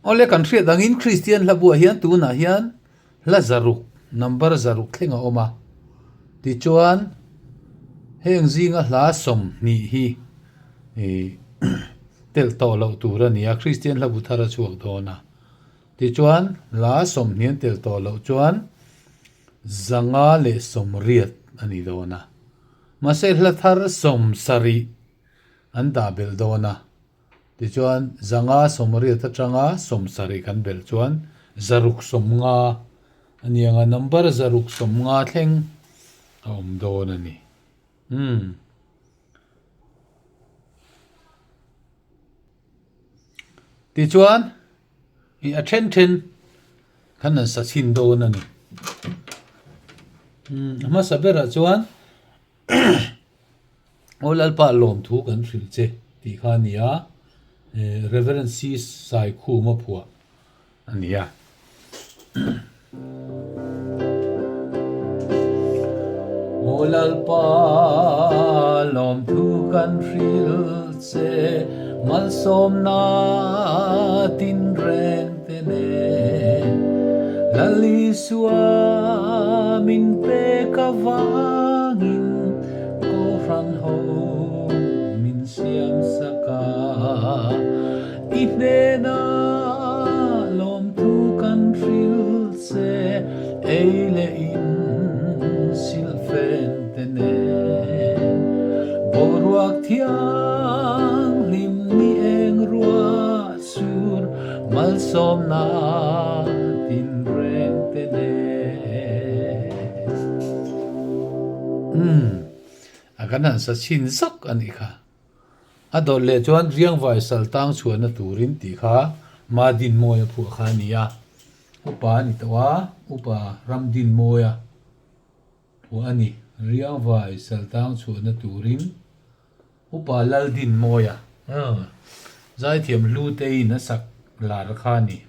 Awle kan hriat angin Kristian hla buah hian tunah hian hla zaruk, number zaruk thleng a awm a. Tichuan heng zinga hla 20 hi telh tawh loh tur a ni a, Kristian hla bu thar a chhuak dawn a. Tichuan hla 20 an telh tawh loh chuan 580 a ni dawn a. Mahse hla thar 70 an dah belh dawn a. Tichuan, 580 atanga 70 kan belh chuan 650 a ni ang a, number 650 thleng a awm dawn a ni. Umm. Tichuan, i a then then khan an sa chhin dawn a ni. Umm, a hmasa berah chuan Aw Lalpa lawmthu kan hrilh che tih kha a ni a, Reverend C Saikhuma phuah a ni a. Aw Lalpa lawmthu kan hrilh che, malsawmna tinreng te nen, Lal Isua min pek avangin Kohhran ho min siam sak a, i hnena lawmthu kan hrilh che, ei leh in silhfen te nen. Boruak thianghlim ni eng ruah sur malsawmna tinreng te nen. Umm, a kan han sa chhin zak a nih kha. A dawt leh chuan Riangvai sal tang chhuahna turin tih kha Madinmawia phuah kha a ni a. Upa a ni tawh a, Upa Ramdinmawia phuah a ni. Riangvai sal tang chhuahna turin Upa Laldinmawia, zaithiam Hluteiin a sak lar kha a ni.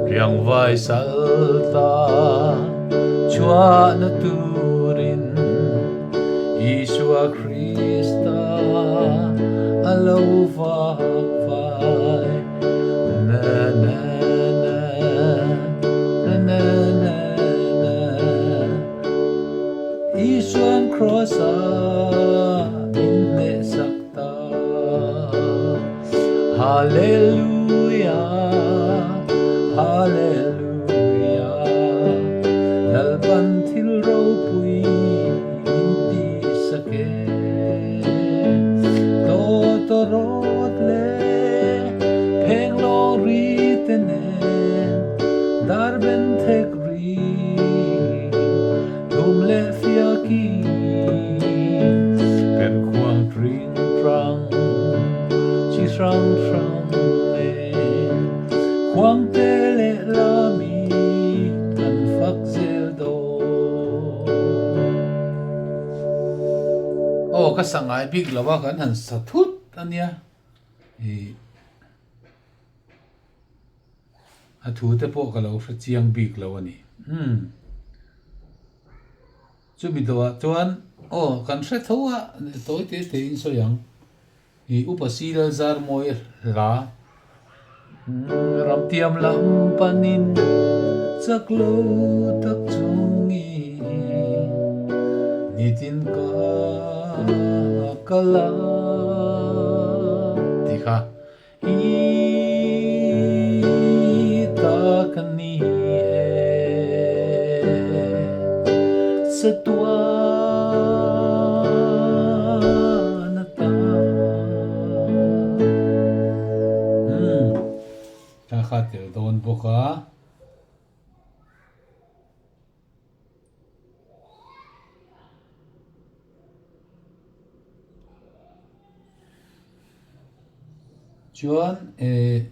Riangvai salta chhuahna turin Isua Krista a lo vak vai. Na na na na na na na Isuan Kross-ah min hnehsak ta. Hallelujah, Hallelujah, Lalpan thil ropui min ti sak e. Tawtawrawt leh phenglawng ri te nen, dar ben thek ri thum leh fiaki, perhkhuang ring. Hrang chi hrang hrang nen khuang te leh lami kan fak zel dawn. Aw ka sa ngai bik lo a kan han sa thut a nia ih a thu te pawh ka lo hre chiang bik lo a ni umm. Chumi dawhah chuan, Aw, kan hre tho a, tawi te te in sawi ang. I upa si lal zar mawi hla. Ramtiam lam panin chak lo tak chungin nitin ka kal a ti kha. I ta ka ni e, chatuan ata. Umm, thla kha tel dawn bawk a. Chuan eh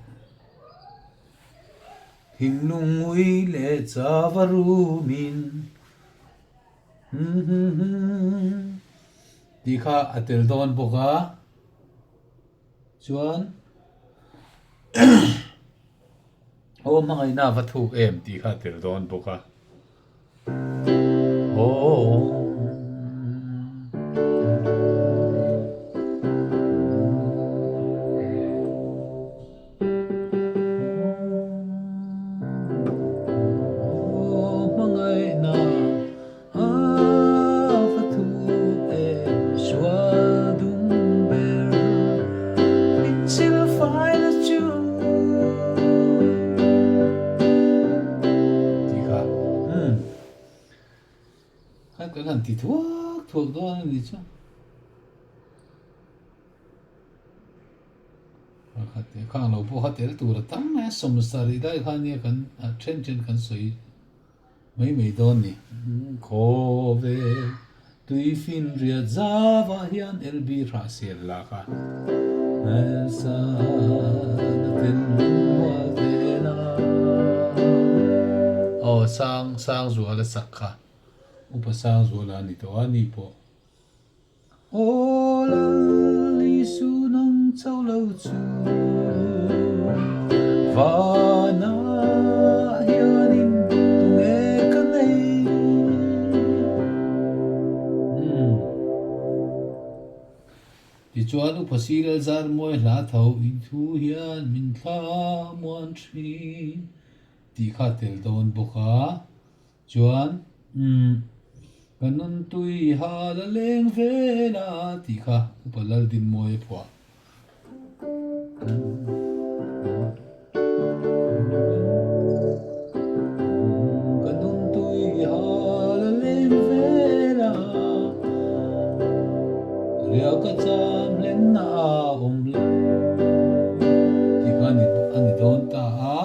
thinlung ngui leh chava rumin tih kha a tel dawn bawk a chuan aw hmangaihna a va thuk em tih kha a tel dawn bawk a. han ti thuak thuak dawn a ni chu. Kha te khang lo pawh kha tel tur a tam mai a, 70 lai kha nia kan then then kan sawi mai mai dawn ni. Khawvel tui finriat zavah hian LB hrah sel la kha Hmelsana ten min hual vel a. Aw sang sang zuala sak kha upa sang zuala a ni tawh a ni pawh. Aw Lal Isu nang chauh lo chu Vanah hianin tunge ka nei? Tichuan Upa Sirel Zarmawi hla tho in thu hian min thla muan thin tih kha tel dawn bawk a. Chuan, Umm, ka nun tui ha la leng vel a, tih kha Upa Laldinmawi a phuah. Ka nun tui ha la leng vel a, riah ka cham hlen na a awm lo, tih kha a ni dawn ta a.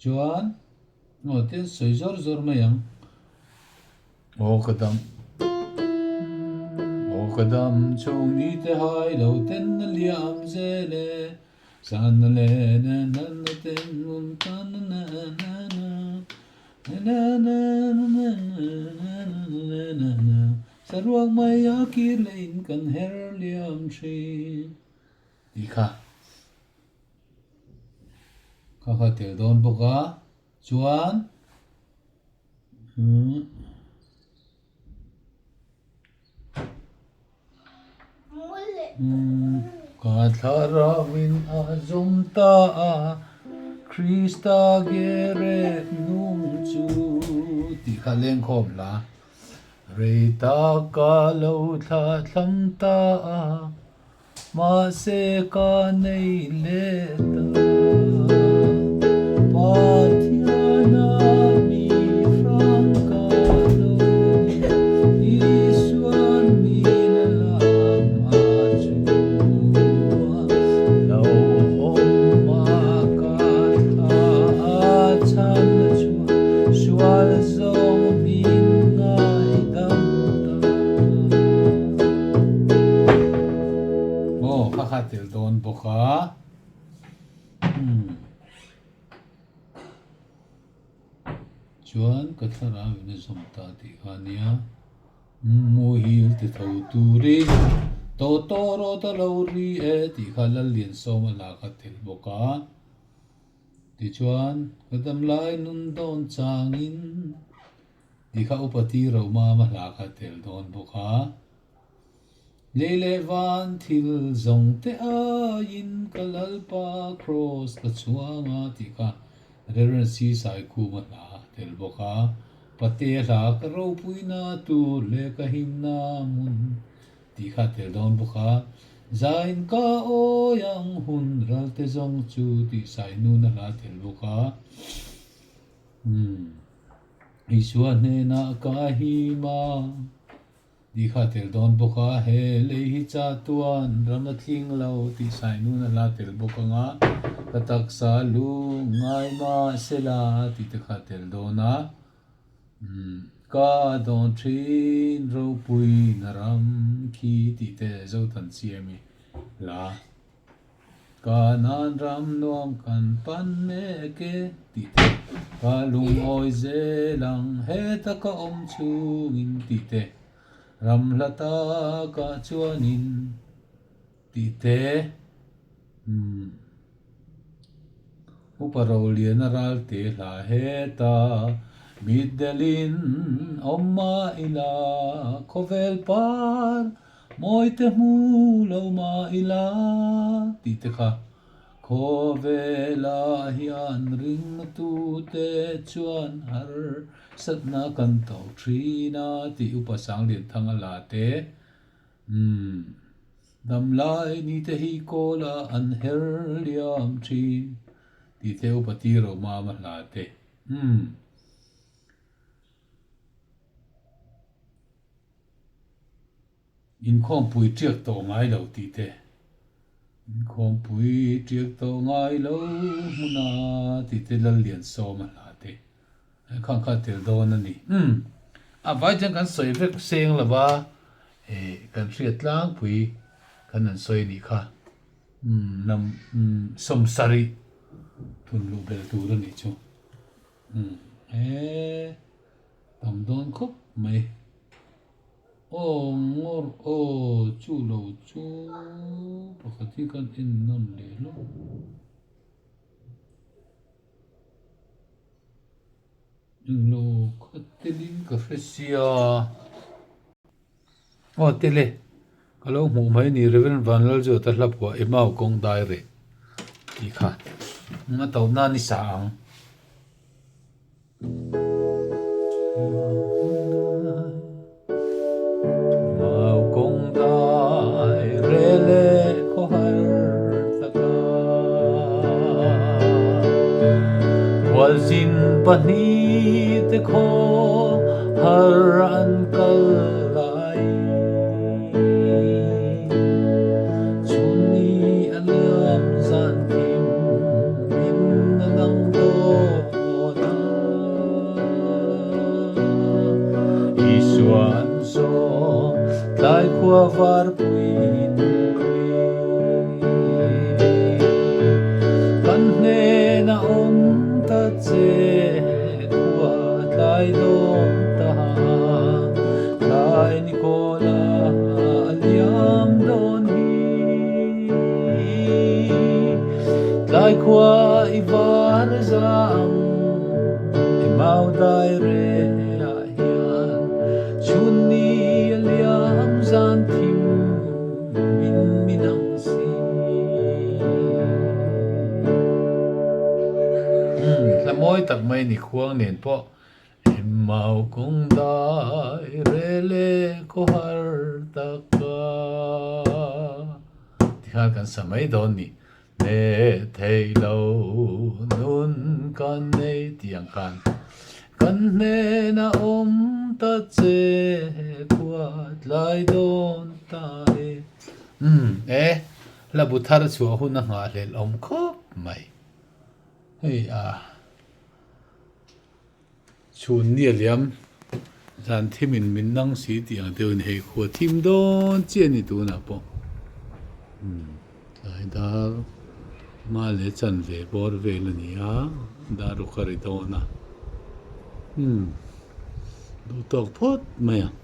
Chuan, Aw tin sawi zawr zawr mai ang. Aw ka dam Aw ka dam chhung ni te hai lo ten na liam zel e San na le na na na ten nun ta na na na na Na na na na na na na na na Saruak mai a kir leh in kan her liam thin Tih kha. Kha kha tel dawn bawk a, chuan Ka thlarauin a zawm ta a, Krista gerek nung chu tih kha lengkhawm la, rei tak ka lo thla thlam ta a. Mahse ka nei leh ta. Pathiana mi hrang ka lo ni, Isuan min lam a chhuah. Lo awm a ka thla a chhan chhuah, sual zawng min ngaidam ta. Aw kha kha tel dawn bawk a umm chuan ka thlarau in a zawm ta tih kha ania muhil ti tho turin tawtawrawt a lo ri e tih kha Lalliansawma hla kha tel bawk a tichuan ka damlai nun dawn changin tih kha upa ti Romama hla kha tel dawn bawk a. Lei leh van thil zawng te aiin ka Lalpa Kraws ka chhuang a tih kha Rev. C. Saikhuma hla a tel bawk a, Pate hla ka ropuina tur leh ka himna hmun tih kha a tel dawn bawk a, Zain ka awi ang hun ral te zawng chu tih Sainuna hla a tel bawk a. Umm. Isua hnenah ka him a. Tih kha a tel dawn bawk a, he lei hi cha tuan ram a tling lo tih Sainun a hla tel bawk ang a, ka taksa lu ngai mah se la tih te kha a tel dawn a, umm ka dawn thin ropui na ram khi tih te Zothan siam i la. Kanan ram nuam kan pan mek e tih te, ka lungawi zel ang heta ka awm chungin tih te, ram hla takah chuanin tih te, umm Upa Roliana Ralte hla heta mitdelin awm mah ila khawvel par Mawite hmu lo mah ila tih te kha khawvelah hian ringtute chuan harsatna kan to thin a tih Upa Sanglianthang a la te. Umm, damlai nite hi kawla an her liam thin tih te Upa Tiromama hla te. Umm. Inkhawmpui tiak tawh ngai lo tih te, Inkhawmpui tiak tawh ngai lo hmuna tih te Lalliansawma hla te khang kha tel dawn a ni. Umm a vai chuan kan sawi vek seng lo va, eh kan hriat tlangpui kan han sawi a nih kha. Umm lam umm sawmsarih thun luh belh tur a nih chu. Umm eh tam dawn khawp mai. Aw ngawr aw chu lo chu pakhat hi kan en nawn leh hlawm. Englo kha telin ka hre sia. Aw tele ka lo hmuh mai ni Reverend Vanlalzuata hla phuah Emau kawng dai reh tih kha a to nan i sa ang. Mau kawng dai reh leh khawhar taka Khualzin pahnih te khaw har an kal lai. Chhunni a liam zan thim min a nang dawn a. Isua an zawng tlai khua varpui nupui. Kan hnena awm ta che khua tlai dawn ta. Tlai ni kawla a liam dawn hi. Tlai khua i var zang i mau dai reh ah hian chhun ni a liam zan thim min min ang si. Umm hla mawi tak mai ni khuang nen pawh Mau kawng dai re leh khawhar taka tikhan kan sa mai dawn ni. Hne thei lo nun kan nei tih ang khan kan hnena awm ta che khua tlai dawn ta e. Umm e, hla bu thar chhuah hun a nghahhlelh awm khawp mai. Hei a. Chhun ni a liam zan thimin min nang si tih ang deuhin hei khua thim dawn chiah a ni tunah pawh umm tlai dar hma leh chanve bawr vel a ni a dar ruk a ri dawn a umm duh tawk phawt mai ang.